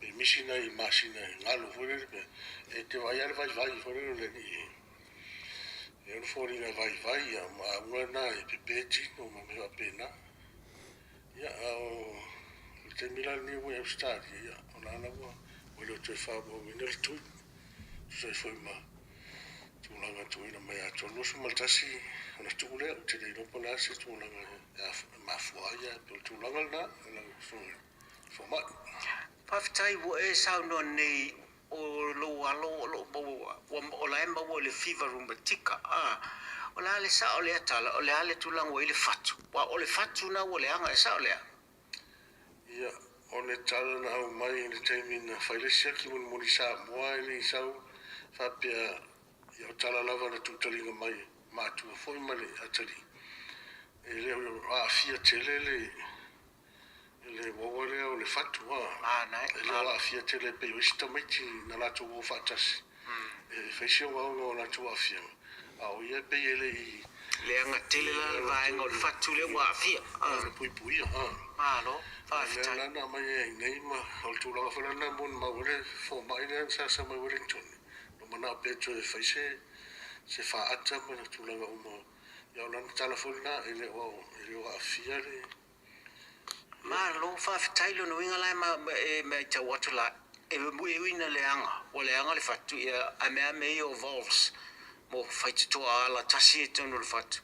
pe misi nai masina e galo foi lele pe e te vaai lava le vaivai foi lele o le alii e ono foliga e vaivai ia ma auga na e pepe tino ma mea faapena. Ia a o le taimi la lenei ua i Ausetalia ia o la la ua ua le o toe faaauauina le tui tusa ai foi ma tulaga tuuina mai atoa 21 ona tuu lea ou te le iloa po o le a se tulaga e mafua ai ae pei o le tulaga lena lau Afioga. Fomai. Faafetai ua e saunoa nei o lou alo o lo o maua, ua, o la e maua i le fiva rumatika. A, o le a le sao o lea tala, o le a le tulaga ua i ai le fatu? Aua o le fatu na ua leaga, e sao lea? Ia, o le tala na aumai i le taimi na fai le siaki mulimuli i Samoa e le i sau faapea, ia o tala lava na tuutaliga mai matua foi ma le atalii, e le o aafia tele le le uaua lea o le fatu, a e le o aafia tele pei o isi tamaiti na latou o faatasi e fai si ogaoga o latou aafiaga, a o ia e pei e le i leaga tele la le vaega o le fatu lea ua aafia. O le puipuia, a. Malo, faafetai. O lea la na aumai ai nei ma o le tulaga foi la lena molimau ai le fomai lea na sasa mai Wellington, na manao pea e toe fai se faata ma tulaga uma. Ia o lana tala foi lena, e le o aafia le. Malo faafetai lona uiga la e maitau atu la e ui ina leaga ua leaga le fatu ia a mea mea ia o valves mo faitotoa ala tasi i totonu o le fatu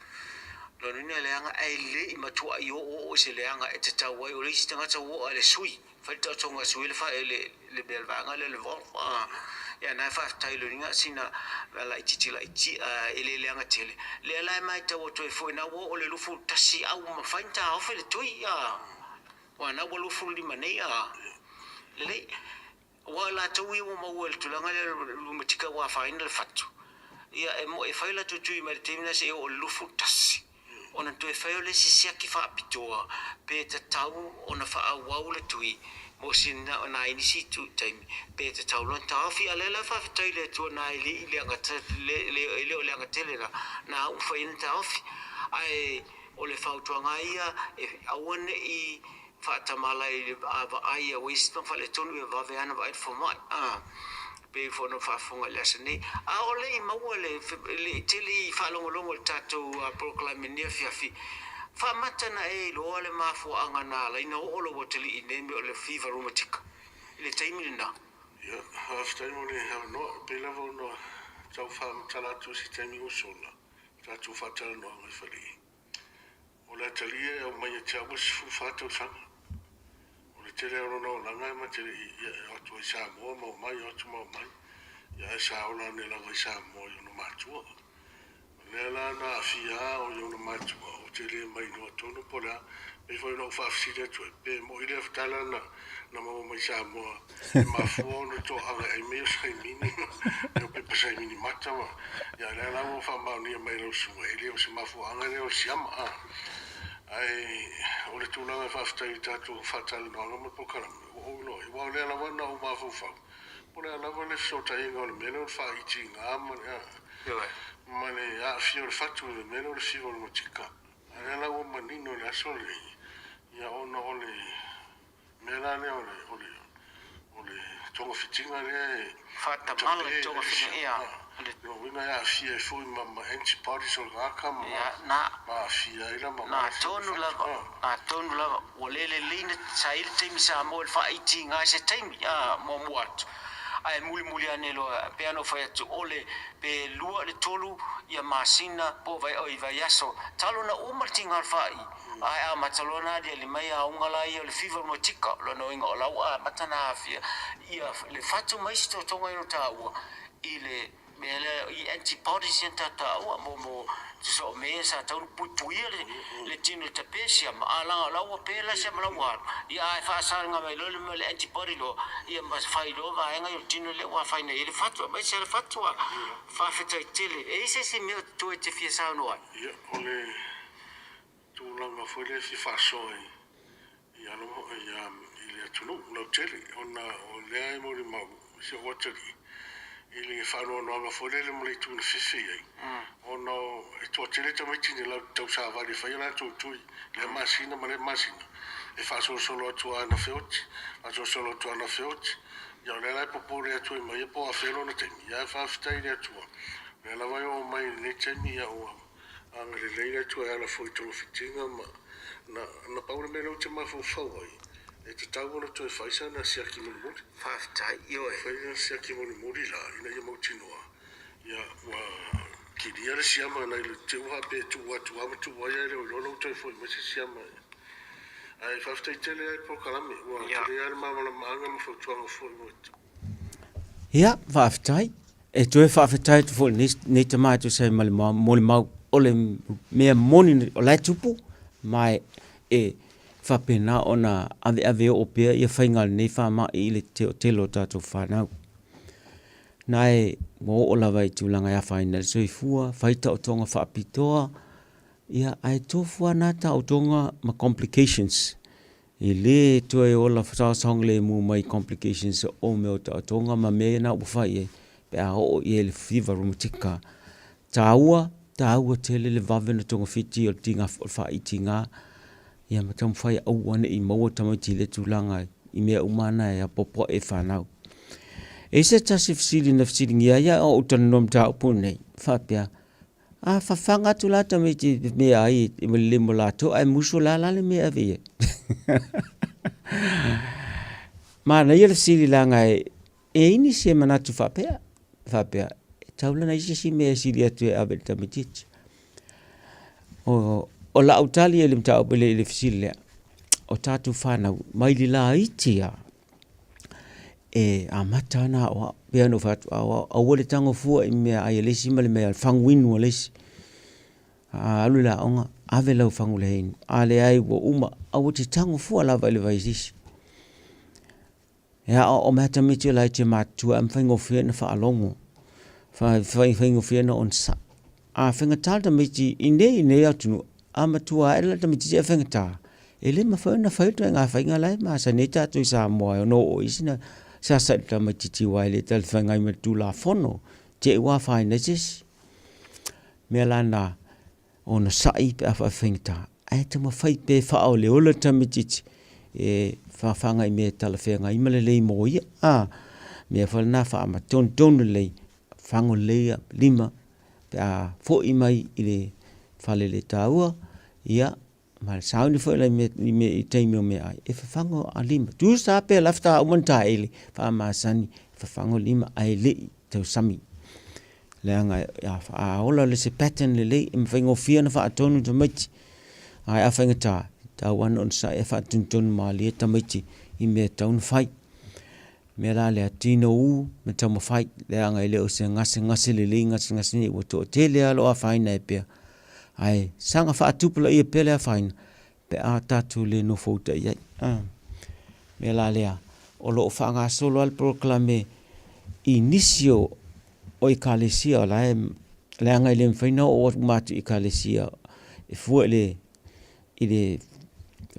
lona uiga e leaga ae le i matuai oooo i se leaga e tatau ai o le isi tagata ua oo lava i le sui fai le taotoga e sui ai le le mea le vaega lea le valve a ia na e faafetai i lona uiga sina mea laitiiti laiti e le leaga tele lea la e maitau atu ai foi na ua oo i le 21 a ua mafai ona taofi le tui a aua na ua 25 nei a lelei aua o latou ia ua maua i le tulaga lea o le lumatika ua afaina le fatu ia e fai latou tui mai le taimi lena seia oo i le 21. Ona toe fai o le isi siaki faapitoa pe tatau ona faaauau le tui mo sina nai nisi taimi pe tatau loa ona taofi. A o lea la faafetai i le Atua na e le i leaga e le o leaga tele la na ua mafai ona taofi. Ae o le fautuaga ia e aua ne i faatamala i le a vaai ua i ai se tulaga faaletonu ia vave lava ona vaai le fomai a pei foi ona faafofoga i le aso nei. A o le i maua le le tele i faalogologo i le tatou polokalame i lenei afiafi, faamata na e iloa le mafuaaga na ala ai ona oo lou atalii i lenei mea o le fiva reumatica i le taimi lena? Ia, faafetai mo le avanoa. E pei lava ona tau faamatala atu i se taimi ua sola, tatou faatalanoaga i Falei. O le atalii e aumai ia te au ua 14 tausaga. O le tele o lona olaga e ma te le i ia e o atu ai i Samoa ma omai, o atu ma omai. Ia ae sa ola ane lava i Samoa i ona matua. O lea la na aafia a o i ona matua, ou te le mailoa tonu po o le a. Pei foi ona ou faafesili atu ai, pe moi lea tala na na maua mai Samoa e mafua ona toaga e ai mea o saimini ma mea o pepa saimini mata ma ia lea la ua faamaonia mai e lau susuga e le o se mafuaaga lea o le siama a. Ae o le tulaga e faafetai i tatou faatalanoaga ma le polokalame ua ou iloa ai aua o lea lava na ou mafaufau po o le a lava le fesootaiga o le mea lea o le faaitiga ma le ma le aafia o le fatu i le mea lea o le fiva o le matika. A o lea la ua manino i le aso lenei ia ona o le mea la lea o le, o le, o le togafitiga lea e Faatamala i togafitiga, ia. Lona uiga e aafia ai foi ma, ma antibodies o le tagata ma, Ia, na, ma aafia ai la ma na tonu lava, na tonu lava, ua le lelei na, sa i ai le taimi sa maua i le faaitiga ai se taimi, a, muamua atu. Ae mulimuli ane loa, pei lava ona ou fai atu, o le, pe lua i le tolu ia masina po o vai, oi, vaiaso, talu ona uma le tiga o le faai, Ae amata loa ona aliali mai auga la ia o le fiva reumatica, o lona uiga o la ua amata ona aafia ia le fatu ma isi totoga ia o taua i le mea lea i antibodies ia na tatou taua mo mo tusa o mea ia sa tatau ona puipuia le le tino i le tape siama a leaga o la ua pe la siama la ua alu ia ae faasaga mai loa le mea o le antibody loa ia ma fai loa vaega ia o le tino lea ua afaina i ai le fatu aemaise lava le fatu a faafetai tele. E i ai se isi mea o totoe e te fia saunoa ai? Ia o le tulaga foi lea e fia faasoa i i alo i le atunuu lautele ona o lea e molimau si ou atalii i le faanoanoaga foi lele ma le itu na fefe i ai ona e toatele tamaiti na latou tausavali e fai a latou tui lea masina ma lea masina e faasolosolo atu lava na feoti faasolosolo atu lava na feoti. Ia o lea la e popole atu ai ma ia po o afea lona taimi ia ae faafetai i le Atua o lea lava e oo mai i lenei taimi ia ua Agalelei le Atua e ala foi i togafitiga ma na, na pau le mea lea ou te mafaufau ai, e tatau ona toe fai sana siaki mulimuli. Faafetai, ioe. Fai sana siaki mulimuli la, ina ia mautinoa, ia, ua kilia le siama nai lo te ua faapea e tuu atu lava ma tuu ai ae le o iloa la ua toe foi mai se siama. Ae faafetai tele lava i le polokalame, ua tele lava le malamalamaaga ma fautuaga foi ua. Ia, faafetai. E toe faafetai atu foi i lenei tama e tusa ai ma le molimau o le mea moni o la e tupu, ma e faapena ona aveave oo pea ia faiga a lenei faamai i le tele o tatou fanau. Na e ua oo lava i tulaga e afaina ai le soifua, fai taotoga faapitoa, ia ae tofu lava na taotoga ma complications. E le toe ola saosaogalemu mai complications o mea o taotoga ma mea ia na ua fai i ai pe a oo i ai le fiva reumatica. Taua, taua tele le vave ona togafiti o le tiga, o le faaitiga ia ma taumafai aua ne i maua tamaiti i lea tulaga i mea uma na e apoapoai e fanau. E i ai se tasi fesili na fesiligia ai a o ou talanoa i le mataupu lenei, faapea, A fafaga atu la tamaiti i mea ai e lelei mo latou ae musu la la le mea e ave i ai. Manaia le fesili leaga e e i ai nisi e manatu faapea, faapea e tatau la ona i ai se isi mea e sili atu e ave i le tamaitiiti. O lau tali i le mataupu i le fesili lea, o tatou fanau mai le laiti lava e amata ona aoao. E pei ona ou fai atu, aua le tago fua i meaai a le isi ma le mea faguinu a le isi. A alu i le aoga, ave lau fagu i le inu, a leai ua uma, aua te tago fua lava i le vai a se isi. E aoao mai lava tamaiti laiti e matutua ae faigofie ona faalogo, faigofie ona onosai. A faigata le tamaiti i nei atunuu. A matua ae la le tamaitiiti ae faigata, e le mafai ona fai le ituaiga faiga la e masani ai tatou i Samoa e ono oo i isi sasa i le tamaitiiti aua e le talafeagai ma le Tulafono, te i ua afaina ai se isi. O le mea la lena, onosai pe a faafaigata, ae taumafai pea e faaoleole le tamaitiiti e fafaga i mea e talafeagai ma lelei mo ia. A mea foi lena faamatonutonu lelei, fafago lelei lima pe a foi mai i le fale le taua, ia ma le sauni foi la i taimi o meaai, e fafago lima. Tusa lava pe o la e faatoa uma ona taele, faamasani, fafago lima ae le i tausami. Leaga a ola le se pattern lelei, e faigofie ona faatonu tamaiti. Ae a faigata, e tatau lava ona onosai ae faatonutonu malie tamaiti i mea e tatau ona fai. O le mea la lea, tinou ma taumafai, leaga e le o se gasegase lelei gasegase nei, ua toatele lava o lo o afaina ai pea. Ae saga faatupulaia pea le afaina pe a tatou le nofouta i ai. O le mea la lea, o lo o faagasolo lava le polokalame i nisi o ekalesia o la e, leaga e le mafai ona oo uma atu i ekalesia e fua i le i le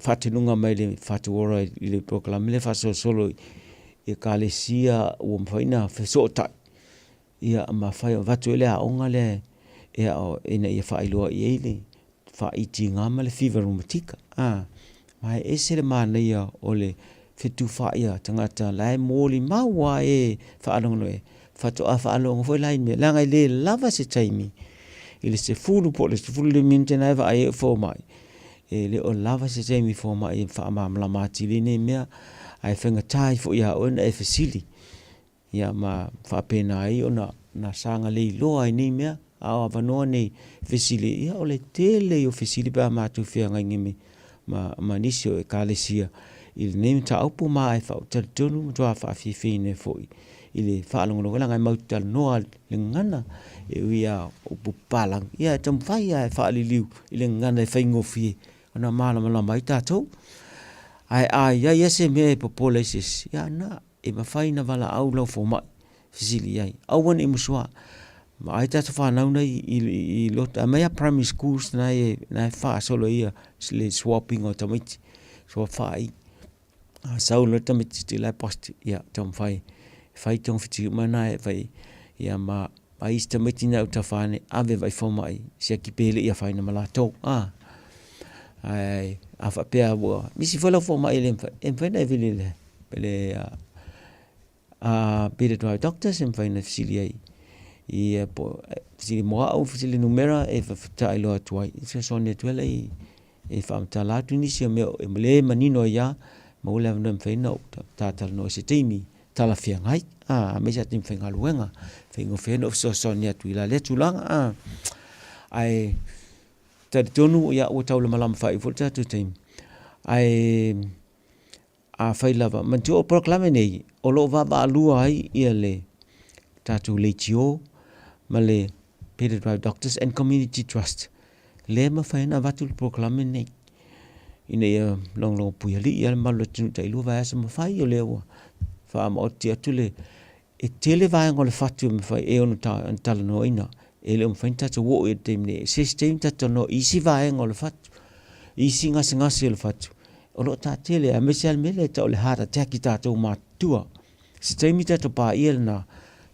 faatinoga mai le Fatu Ora i le polokalame lea faasolosolo i ekalesia ua mafai ona fesootai ia ma fai avatu ai le aoga lea e ao ina ia faailoa i ai le faaitiga ma le fiva rumatika. A, ma e ese le manaia o le fetufaai a tagata la e molimau lava e faalogologo e faatoa faalogo foi la i mea leaga e le lava se taimi i le 10 po o le 15 minute na e vaai ai o fomai e le o lava se taimi fomai e faamalamalama atili nei mea ae faigata ai foi ia oe ona e fesili ia ma faapena ai ona na saga leiloa ai nei mea a o avanoa nei fesili ia o le tele o fesili pe a matou feagai nei ma, ma nisi o ekalesia i lenei mataupu ma e talitonu matua faafiafiaina ai foi i le faalogologo leaga e matou te talanoa le gagana e ui lava o upu papalangi ia e taumafai lava e faaliliu i le gagana e faigofie ona malamalama ai tatou. Ae a i ai lava se mea e popole ai se isi, ia na, e mafai ona valaau lau fomai, fesili i ai, aua ne i musua. Vaai tatou fanau nei i lotu, aumai lava primary schools na e, na e faasolo ai le swapping o tamaiti, swap faai. A sau loa le tamaitiiti la e positive, ia taumafai e fai togafiti uma na e fai, ia ma a isi tamaiti na e autafa ane, ave vai fomai, siaki pe le i afaina ma latou. A, ae a faapea ua misi foi lau fomai e le mafai, e mafai ona e vili i le le a Peter Dry Doctors e mafai ona fesili ai ia po fesili mo au fesili numera e faailoa atu ai e fesoasoani atu ai e faamatala atu nisi o mea e le manino ai lava maua le avanoa e mafai ona ta talanoa i se taimi talafeagai a aemaise lava taimi faigaluega faigofie ai ona ou fesoasoani atu i la lea tulaga a ae talitonu ia ua taulamalama faaiu foi le tatou taimi ae Afai lava, manatua o polokalame nei, o lo o vaavaalua ai ia le tatou leitio ma le Peter Drive Doctors and Community Trust, lea e mafai ona avatu le polokalame nei ina ia logologo puialii lava le mamalu o le atunuu tailua vaiaso ma fai, o lea ua faamaoti atu le E tele vaega o le fatu e mafai e ono talanoaina. E le o mafai ona tatou oo i le taimi nei. Se isi taimi tatou talanoa i isi vaega o le fatu, i isi gasegase o le fatu. O lo o taatele, aemaise lava le mea lea e tau o le heart attack i tatou matutua. Se taimi tatou paia lena,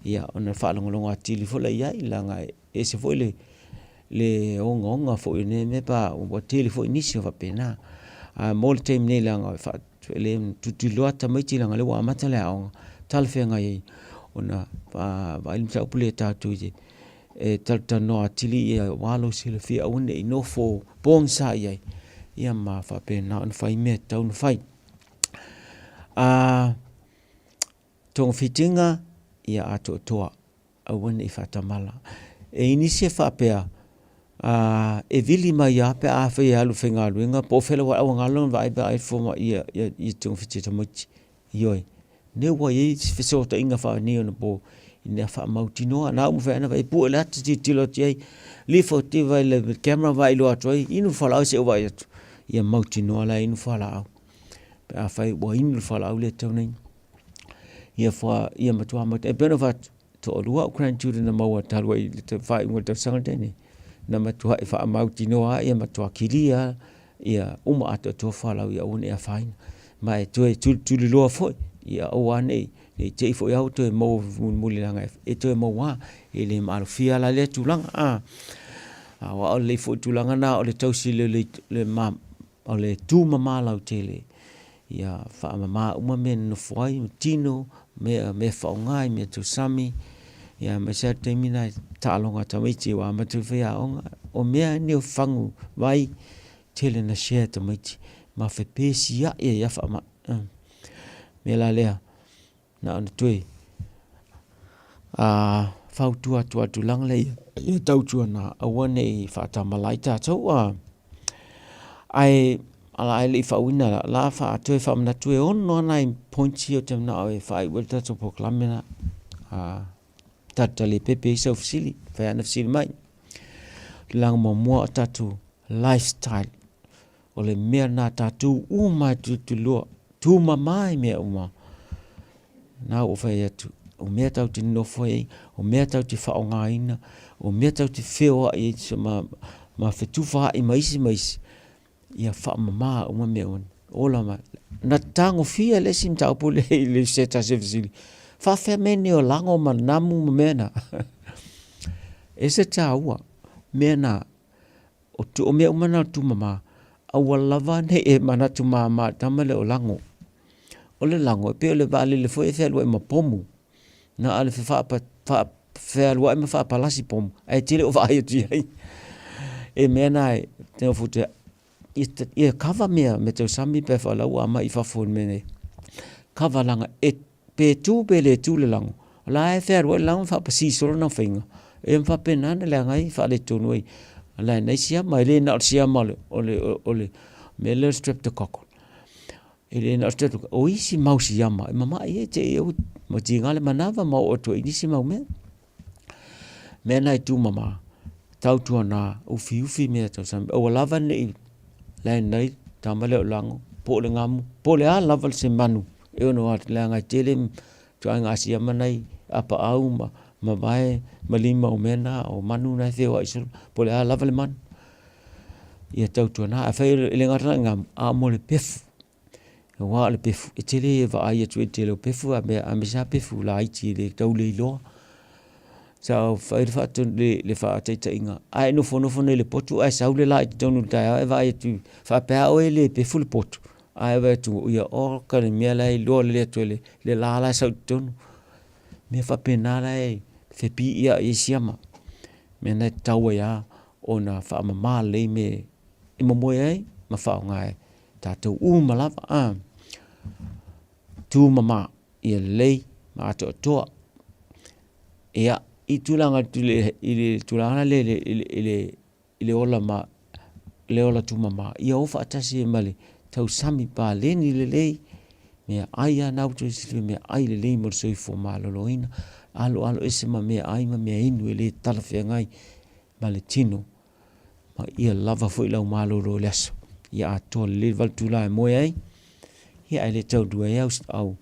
ia ona faalogologo atili foi lea i ai, leaga e ese foi le, le ogaoga foi o lenei mea pe a ua tele foi nisi o faapena. Ae mo le taimi nei leaga e le tulituliloa tamaiti leaga o lea ua amata le aoga, talafeagai ai ona vaai le mataupu lea tatou te e talatalanoa atili ia aua lou silafia aua ne i nofo pogisa i ai, ia ma faapena ona fai mea e tatau ona fai. Togafitiga ia atoatoa aua ne i faatamala. E i ai nisi e faapea, e vili mai lava pe afai e alu e faigaluega po o fea lava, ae ua galo ona vaai pe a fua mai ia togafiti a tamaiti. Ioe, o lea ua i ai se fesootaiga faaneionapo ina ia faamautinoa. Na uma foi ona vaai, pue le ata tilotilo atu i ai, lifoti mai le camera vaailoa atu ai, inu le fualaau se i ou vaai atu. Ia mautinoa la e inu fualaau. Pe afai ua inu le fualaau lea e tatau ona inu. Ia fua, ia matua mautinoa. E pei ona ou fai atu, toalua au grandchildren na maua talu ai i le faaiuga o le tausaga na tea nei. Na matuai faamautinoa lava ia matua kilia ia uma atoatoa fualaau ia aua ne i afaina. Ma e toe tulituliloa foi ia aua ne i te i foi lava ua toe maua mulimuli leaga e toe maua lava. E le maalofia la lea tulaga. Aua o le foi tulaga lena o le tausi lelei o le tumama lautele ia faamama uma mea e nonofo ai ma tino, mea faaaoga i mea tau sami, aemaise lava le taimi lena i taaloga a tamaiti ua amata ona faiaoga. O mea nei o fagu vai, tele ina share e tamaiti ma fepesiai ai lava faamai. O le mea la lea, na ona toe fautua atu lava i le tulaga lea, ia tautuana aua ne i faatamala ai tatou. Ae a le i faauiina la, o le a toe faamanatu, e 6 lava nai points ia ou te manao e faaiu ai le tatou polokalame lena. Talitali pepe i ai sau fesili, mafai lava ona fesili mai. Tulaga muamua o tatou lifestyle, o le mea lena a tatou uma e tulituliloa, tumama i mea uma. Na ua fai atu, o mea tatou te nonofo ai, o mea tatou te faaaogaina, o mea tatou te feoai ai ma fetufaai ma isi ma isi, ia faamama uma mea uma. Ola mai. Na tagofia le isi mataupu lea i le se tasi o fesili. Faafefea mea nei o lago ma namu ma mea na. E ese taua mea na O, o mea uma na o le tumama, aua lava ne i e manatu mama i le tama lea o lago. O le lago, e pei o le vaalele foi e fealuai ma pomu. Na o le fealuai ma faapalasi pomu, ae te le o vaai atu i ai. E mea na e ia kava mea, mea tau sami pe afai o la ua aumai i fafo i le mea nei. Kava leaga e pe tu pe le tu le lago, o la e fealuai le lago ma faapasi solo lona faiga, e ma faapena ona leaga ai faaletonu ai. O la e nai siama, e le na o le siama o le mea lea o le streptococcal, e le na o le streptococcal, o isi mau siama e mamai ai te i ua tiga le manava ma oo atu ai i nisi mau mea. Mea na e tumama, tautuana ufiufi mea tau sami, aua lava ne i laina ai tama lea o lago, po o le gamu, po o le a lava se manu e ono atu, leaga e tele ituaiga asiama nai apaau ma mavae ma lima o mea na, o manu na e feoai solo, po o le a lava le manu. Ia tautuana, afai e le gata i le gamu, a mo le pefu. Aua o le pefu, e tele e vaai atu i le tele o pefu, aemaise lava pefu laiti e le tau le iloa. Sa fai le faataitaiga, a e nofonofo nei i le potu ae sau le la i totonu i le taeao e vaai atu faapea lava oe e le pefu le potu, ae vaai atu, ia oka le mea la e iloa lelei atu e le la la e sau i totonu. Mea faapena la e fepiiai ai siama. Mea na e tatau ai lava ona faamama lelei mea e momoe ai ma faaaoga ai tatou uma lava. A tumama ia lelei ma atoatoa. Ia, i tulaga i le tulaga lea i le ola ma le ola tumama, ia o faatasi ai ma le tausami paleni lelei, meaai lava na ua toe silafia, meaai lelei mo le soifua maloloina, aloalo ese ma meaai ma mea inu e le talafeagai ma le tino. Ma ia lava foi lau malolo i le aso. Ia atoa lelei le 8 itula e moe ai, ia ae le taunuu ai au, au,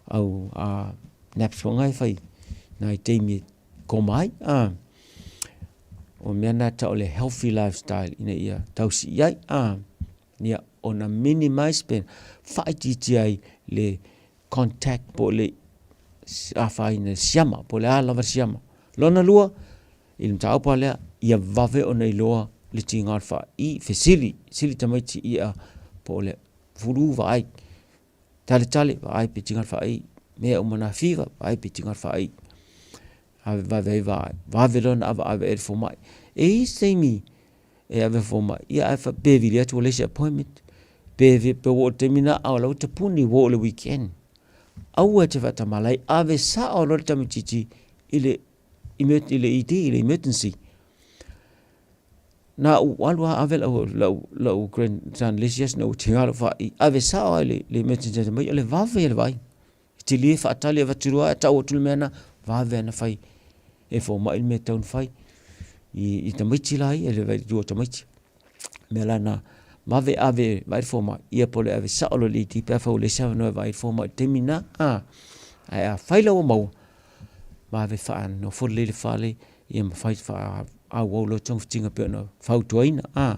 au a naps foi e fai nai taimi e koma ai. A. O mea na tau o le healthy lifestyle ina ia tausi i ai. A. Ia ona minimize pe faaitiitia ai le contact po o le afaina siama po o le a lava siama. Lona lua, I le mataupu lava lea, ia vave ona iloa le tiga o le faai, fesili, sili tamaiti ia po o le fulu vaai, taletale vaai pe tiga le faai, mea uma na fever vaai pe tiga le faai. Ave vave ai vaai, vave loa ona avaave ai le fomai. E i ai se taimi e ave fomai, ia ae pe vili atu ua leai se appointment, pe ua oo i le taimi lena a o la ua tapuni ua oo i le weekend. Aua e te faatamala ai, ave sao loa le tamaitiiti i le i le ED, i le emergency. Na ou alu lava ave lau, lau, lau grandson le isi aso na ua tiga lou faai, ave sao lava i le, le emergency mai, o le vave ia le vaai. E tele faatali avatu loa ae tau atu le mea na, vave ana fai e fomai le mea e tatau ona fai. I, i tamaiti la ia, le vaai i tamaiti. Mea la na, vave ave vaai le fomai, ia po o le ave sao loa i le ED pe afai ua leai se avanoa e vaai ai le fomai i le taimi lena. Ae afai la ua maua, vave faanofo lelei le fale, ia mafai auau loa togafitiga pei ona fautuaina a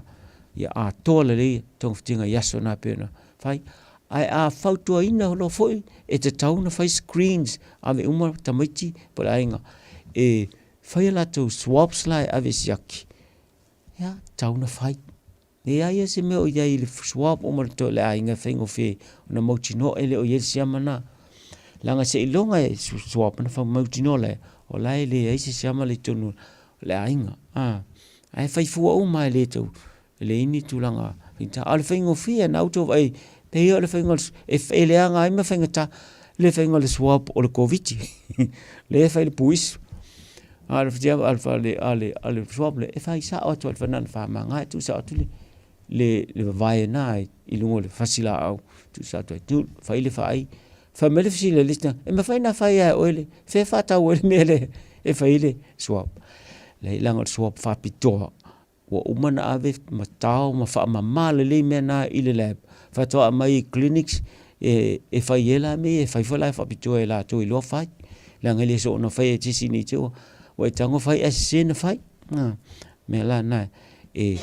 ia atoa lelei togafitiga i aso na pei ona fai. Ae a fautuaina loa foi e tatau ona fai screens ave uma tamaiti po o le aiga e fai a latou swabs la e ave e siaki, ia tatau ona fai. Leai lava se mea o i ai i le swab uma le le aiga e faigofie ona mautinoa e le o i ai le siama lena. Leaga seiloga e swab ona mautinoa lea o la e leai se siama la i totonu o le aiga. Ae fai fua uma lava e le tau e leai ni tulaga faigata. A o le faigofie na ua outou vaai, pei o le faiga e leaga ai ma faigata le faiga o le swab o le Koviti. Lea e fai le puisu. A o le swab lea, e fai sao atu lava i le fanana famagae, e tuusao atu le vavae lena i luga o le fasi laau, tuusao atu ai, fai le faai. Fai mai le fesili a le isi tagata, e mafai ona fai lava e oe le, fea e faatau ai le mea lea e fai ai le swab? Leai leaga o le swab faapitoa ua uma ona ave ma tao ma faamama lelei mea na i le lab, faatoa aumai i clinics e fai ai la mea ia, e fai foi la e faapitoa e latou e iloa fai. Leaga e le soona faia e se isi ne i te i ua e tago fai ae sese ona fai. O mea la na e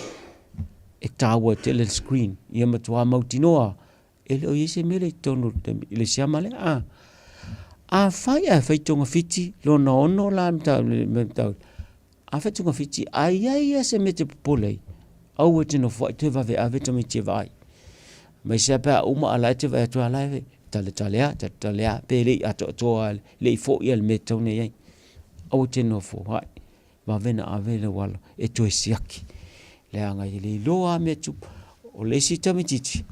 taua tele le screen ia matua mautinoa e le o i ai se mea lea i totonu i le siama lea. A, afai ae fai togafiti lona ono la le mataupu, afai togafiti a i ai lava se mea e te popole ai, aua e te nofoai toe vave ave tamaiti e vaai. Aemaise lava pe a uma a o la e te vaai atu lava o la e taletale lava, taletale lava pe le i atoatoa lava, le i foi lava i le mea e tatau ona i ai. Aua e te nofoai, vave ona ave lou alo e toe siaki, leaga e le iloa lava mea e tupu. O le isi tamaitiiti,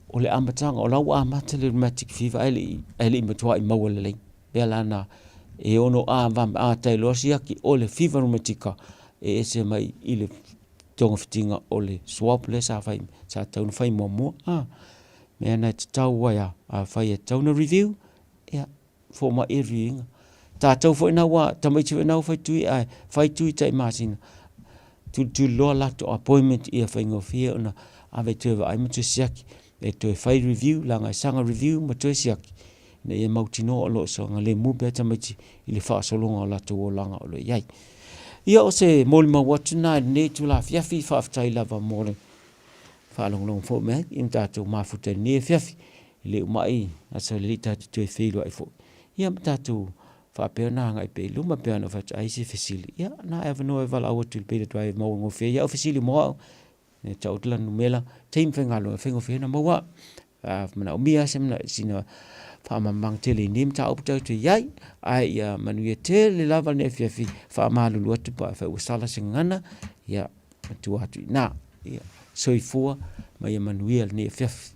o le amataga, o la ua amata le rheumatic fever ae le i matuai maua lelei. O le mea la lena, e ono amata ai loa siaki o le fiva reumatica e ese mai i le togafitiga o le swab lea sa fai, sa tatau ona fai muamua. A, mea na e tatau ai lava, afai e tatau ona review, ia fomai e review ina. Tatou foi na ua, tamaiti foi na ua fai tui, ae fai tui tai masina, tulituliloa latou appointment ia faigofie ona ave e toe vaai ma toe siaki, e toe fai review, leaga e saga review ma toe siaki, ina ia mautinoa o lo o saogalemu pea tamaiti i le faasologa o latou olaga o lo o i ai. Ia o se molimau atu lena i lenei itula afiafi, faafetai lava mo le faalogologo foi mai i tatou mafuta i lenei afiafi. E le umai aso lelei tatou toe feiloai foi. Ia ma tatou faapea ona agai pea i luma pei ona ou fai atu, a i ai se fesili, ia na e avanoa e valaau atu i le pele atu ai e maua gofie ai au fesili mo au. E tau atu lana numera, taimi faigaluega e faigofie ona maua au. A manaomia se sina faamalamalamaga tele i nei mataupu tatou te i ai, ae ia manuia tele lava lenei afiafi, faamalulu atu pe afai ua sala se gagana, ia matua atu i ina. Ia, soifua ma ia manuia lenei afiafi.